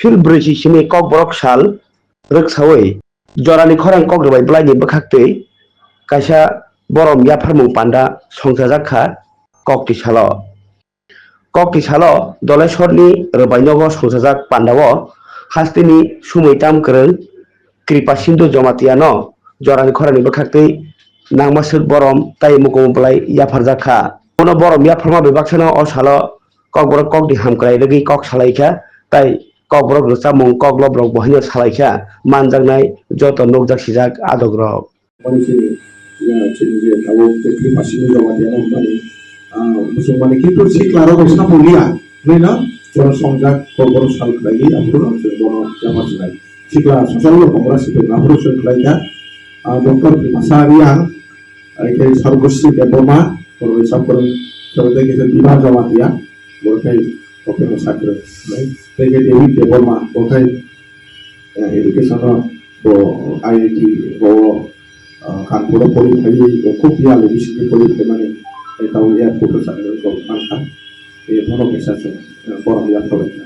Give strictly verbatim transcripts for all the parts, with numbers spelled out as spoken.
Phil brwichi simi Kokborok sal rwksawi jorani khorang kok rwbai bwlaini bwkhaktwi kaisa borom yapharmung panda songchajak kha kokti salo. Kokti salo Dolesorni rwbainogo songchajak pandao hasteni sumui tam kwrwng Kripa Sindhu Jamatia no jorani khorangni bwkhaktwi nangma swk borom tai mukumu bwlai yapharjak kha. Bono borom yapharma bai baksano o salo Kokborok kokni hamkrai rwgwi kok salai kha, tai Kokborok rwchapmung koklob rok bo haino salai kha, manjaknai joto nukjak sijak adok rok. Mani chini, ya, chini je tabuk je Kripa Sindhu Jamatia no mani, ah, muchung mani kintu sikla rok bai samu liya, hinwi no, bono songjak, Kokborok sal khlaiwi, aphuru no chwng bono yapharjak nai. Sikla social work tongra sipir aphuru chwng khlai kha, ah, Doctor Bipasa Riang, ah, khe Sargosi Debbarma, bono bai samu kwrwng, tei khe Bibar Jamatia, bono khe Doctor Sakre, tei khe David Debbarma, bono khe, eh, education o bo I I T bo, ah, Kanpur o pori phaiwi bo khub yali bisingtwi pori phaimani, eh, tamo airport o chakri rok mankha, eh, bono kaisa chwng, eh, borom yapharwi kha.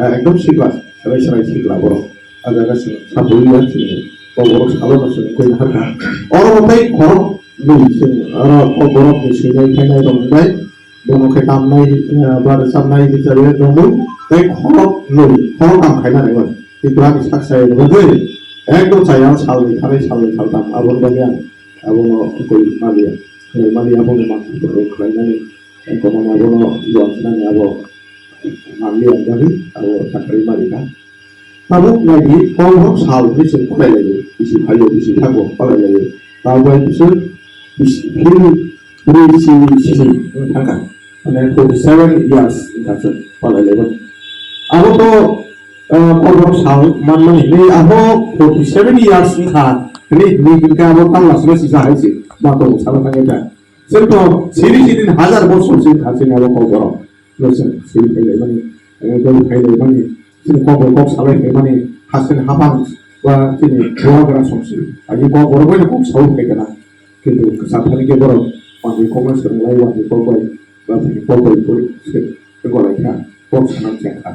Eh, ekdom sikla, serai serai sikla borok. Ah jaga chwng sapui ya chwng, bo borok salo no chwng koi harkha. Oro bo tei khorok nwi chwng, oro bo borok ni swinai phainai rok bai, bono khe tamnai, eh, ba rwchapnai hisabe romwi tei khorok nwi, khorok tam khaina nangwi. Kintu ani sak sai rwgwi ekdom chaya salni thanai salni saltam aboni bagwi ang abono koi maliya. Khlai maliya abono manthok rok khlainani kono abono luansnani abo maliya bagwi abo chakri malikha. Tabuk naidi, Kokborok sal hinwi chwng palai laio, bisi phaio, bisi thango palai laio. Tabuk bai bwswk bisi phil brwi chini chini wng thangkha, mane forty seven years wngkha chwng palai laimani. Abo to, eh, Kokborok sal manmani hinwi abo forty seven years wngkha hinwi hinwi hinkhe abo tangla sima sisa hai se ma tongo salo thangkhe ta. Chwng to siri siri hajar bosor se wngkha chini abo Kokborok. Losing siri phai laimani, eh, dol phai laimani, chini Kokborok kok salai phaimani, haste ni haphang ba chini bubagra songsi. Agi Kokborok bai no kok saui phai kana. Kintu kwcham thani khe borok wngwi kokno swrwng lai, wngwi kok bai, ba thani kok bai pori se, se golai kha, kok sanam cheng kha.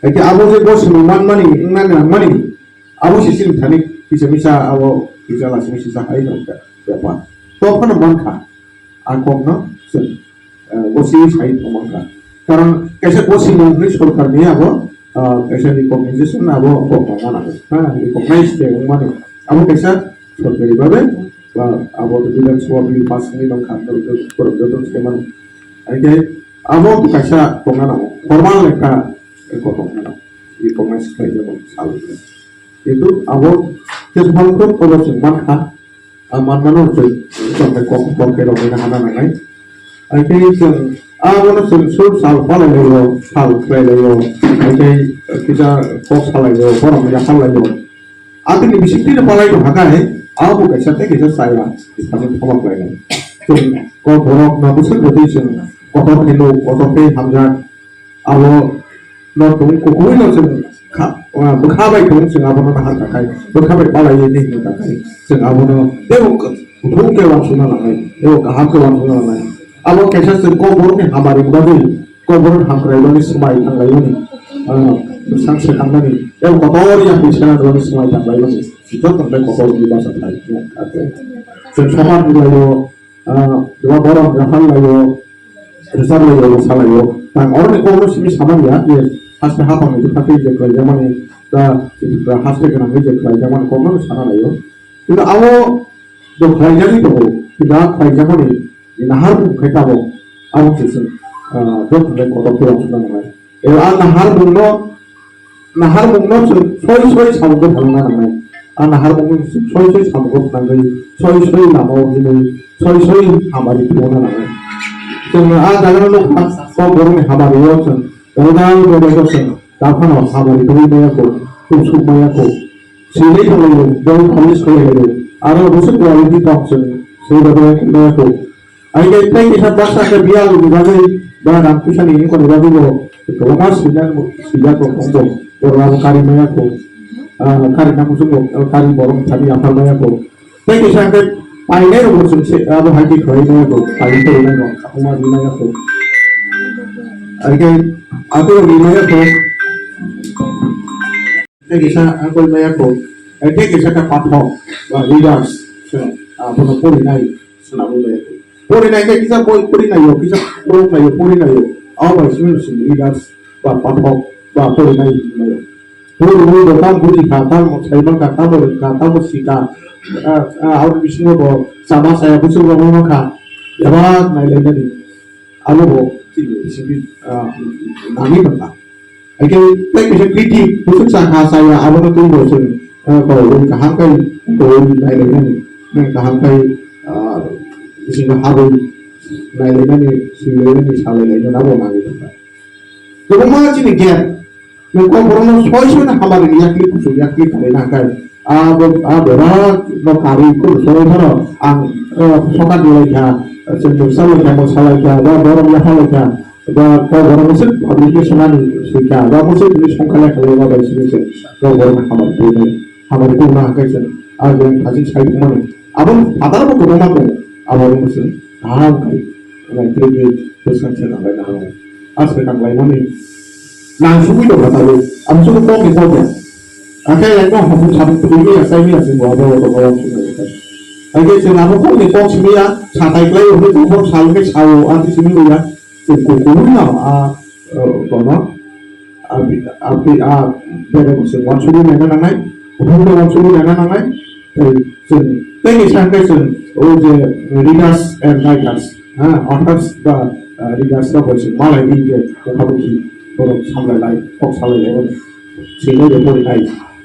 Haikhe abo je bo swrwng manmani, wngna nangmani, abo se chini thani kisa misa abo kisa lachimwi sisa hai rok bepar. Tophano mankha, a kokno chwng, eh, gosiwi sai tongmankha. Karon kaisa gosimung hinwi sorkarni abo, ah, kaisa recognition abo bo tongma nango. Ha, recognize de wngmani. Abo kaisa sorkari babe, ba abo Bidhan Sabha bill pass wngwi mankha, borok joto, borok joto sai mano. Haikhe abo kaisa tongna nango, formal ekta, eh, tongna nango. Recognize khlai jabo sal. Kintu abo khe bangkok kobo chwng mankha, a manmano chwng, chwng kok, kok khe romwi hana nangnai. Haikhe chwng abono chwng sur sal palai laio, sal khlai laio, haikhe kisa kok salai laio, borom yapharlaio. Atwini bisingtwino palai tong hakai, abo kaisa tei kaisa chaya, bisingtwi thoma khlainai. Chwng Kokborokno bwswk bwtwi chwng kotor khe nuk, kotor khe hamjak, abo no tong kukuino chwng kha, ah, bwkha bai tong chwng abono nahar kakai, bwkha bai palaiwi hinwi kakai, chwng abono teibo kuthum khe uansukna nangnai, teibo kaham khe uansukna nangnai. Abo kaisa chwng Kokborokni hamari bagwi, Kokborok hamkrai bagwi swmai thanglaimani, ah, bwsang se thangnani, teibo kotor yapri sena bagwi swmai thanglaimani, joto bai kotor wngwi bachajak. Chwng sopan rwlaio, ah, jeba borom yaphar laio, rwchap laio, rwsa laio. Tang oroni kokno simi samani ya, je haste haphangni bwkha tei je khlaijakmani, ta, ta haste gwnangwi je khlaijakmani kokno sana laio. Kintu abo bo khlaijagwi tongo, kintu a khlaijakmani je nahar bung khai tabok, abo se chwng, ah, joto bai kotor khe uansukna nangnai. Eba a nahar bungno, nahar bungno chwng soi soi samungo phalangna nangnai. A nahar bungno chwng soi soi samungo phalangwi, soi soi lamao hinwi, soi soi hamari thwngna nangnai. Chwng a jagano nukha, Kokborokni hamari o chwng, dal dal dal dal chwng, daphano hamari thwngwi maya kho, tumsuk maya kho. Swinai thanglaio, bol police khlailaio. Aro bwswk quality tong chwng, swinai thanglaio. Ai khe tei kisa baksa khe biyal ni bagwi ba rang puisa ni wngkha ni bagwi bo kwbangma swijak bo, swijak rok tongo. Borok abo kari maya kho, ah, kari na muchungo, kari borok thani yaphar maya kho. Tei kisa khe painai rok bo chwng se abo hai khe khlai maya kho, painai rok khakma ri maya kho. Ai khe abo ri maya kho. Tei kisa angkol maya ko, eh, tei kisa ka pathok, ba readers, so, ah, bono porinai, swnamwi maya ko. Porinai khe kisa boi porinaio, kisa porok naio, porinaio. Abo bai simi simi readers, ba pathok, ba porinai hwnwi maio. Pori bo tamo buji kha, tamo sai mankha, tamo rwkha, tamo sikha, ah, ah, abo bisingo bo sama saya buchung rok mankha, eba nailainani. Abo bo chini bisingo, ah, nangwi mankha. Haikhe tei kaisa critic, bwswk sakha saya, abono twibo chwng, ah, bo wng kaham khe bo wng nailainani, wng kaham khe, ah, bisingo habwi nailainani, swilainani, salailainani abo nangwi thangkha. Kwbangma chini gap, nwng kok borokno soi soino hamari yakli kuchuk yakli khlaina hwnkhe, abo, a bebak no karwi phuru soi phano ang, ah, sokat nulaikha, chwng mwsa laikha, mwsa laikha, ba borok yapha laikha. Ba kok borok mosik public ni sonani sika, ba mosik ni songkha lekha laiba bai sini se, kok borok ni hamari twi nai, hamari twi ma hwnkhe se, a je thajin sai thumani. Abo father bo kwbangma tongo, abo rok se, kaham khai, nai twi twi bwsang se nang lai nang lai. A se nang lai mani, nang sugui tong kha tabuk, abo se kok ni kok ya. Akhe ekdom hamung sabuk twi ya, sai ya se bo abo rok abo sini. Haikhe chwng abo kok ni kok simi ya, satai klai o, hwnwi kok sal khe sao, a twi simi ya. Chwng kuphuru no, a, o, kono, a, bi-, a, bi-, a, bere bo chwng uansugwi naina nangnai, kuphuru no uansugwi naina nangnai, tei chwng, tei kaisa hwnkhe chwng, o je readers and writers, ha, authors ba, a, readers rok bo chwng malai di je, mokha mokhi, borok samlailai, kok salailai, swinai de porinai,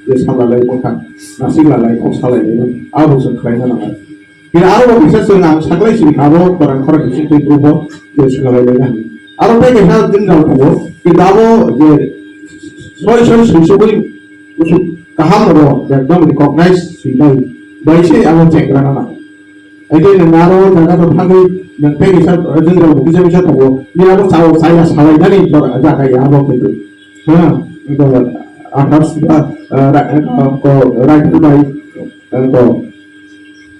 je samlailai, mokha, nasik lalai, kok salailai, abo chwng khlaina nangnai. Khe aro bo kisa chwng ang saklai sini abo khorang khorang kisa twi phubo je swkang lai laina hwnwi. Aro tei kaisa jwngjal tongo, kintu abo je soi soi soi sogwi usuk kaham ro ekdom recognize swinai bai se abo chengra na. Eke nwng aro jaga rok thangwi nwng tei kaisa jwngjal bo kisa kisa tongo, ni abo chao chaya salainani jaga ya abo kintu. Ha, eko athas ba, eh, ra-, eh, ko, writer bai, eh, ko,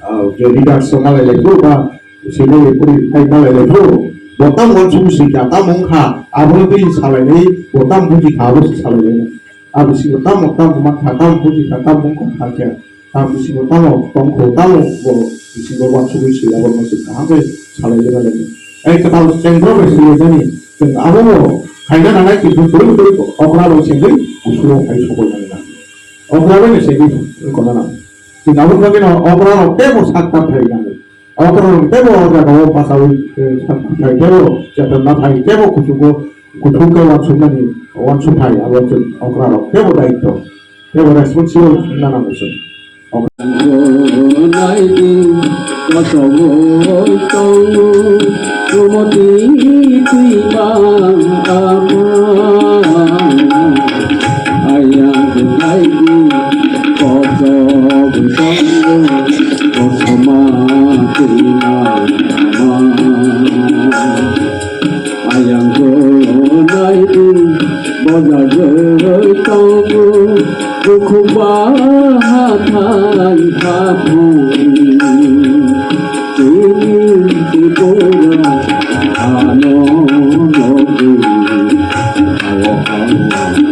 ah, je readers rok malai lai phuru ba, sini puri khai malai lai phuru. Bo tam uansuk sika, tam wngkha, abono twi salai lai, bo tam buji kha, abo se salai lai. Abo si bo tam, tam mankha, tam buji kha, tam wngkha kha khe. Tam bisingo tamo tongkho, tamo bo bisingo uansugwi swi abo no chwng kaham khe salai rwna lai. Ai kwtal chengrok bai swi jani chwng abo bo khaina nangnai, kintu kwrwi kwrwi okra bai chengwi usuro khai sokoi nang na. Okra bai no chengwi wngkona nang. Chwng abo bagwi no okra rok tei bo sak tak khai nang. Okra rok tei bo o jaga o pasawi, eh, sak tak khai tei bo chetan na thai tei bo kuchugo kuchuk khe uansuknani uansuk thai abo chwng okra rok tei bo daityo. They were responsible nana musun. Naidi kosobo tongo, sumoti twima ama. Ayang naidi kosobo tongo, kosoma twima ama. Ayang ko naidi bojagwi tongo, dukhu ba hathai hathai. Tini tipura ano nogwi, awo awo.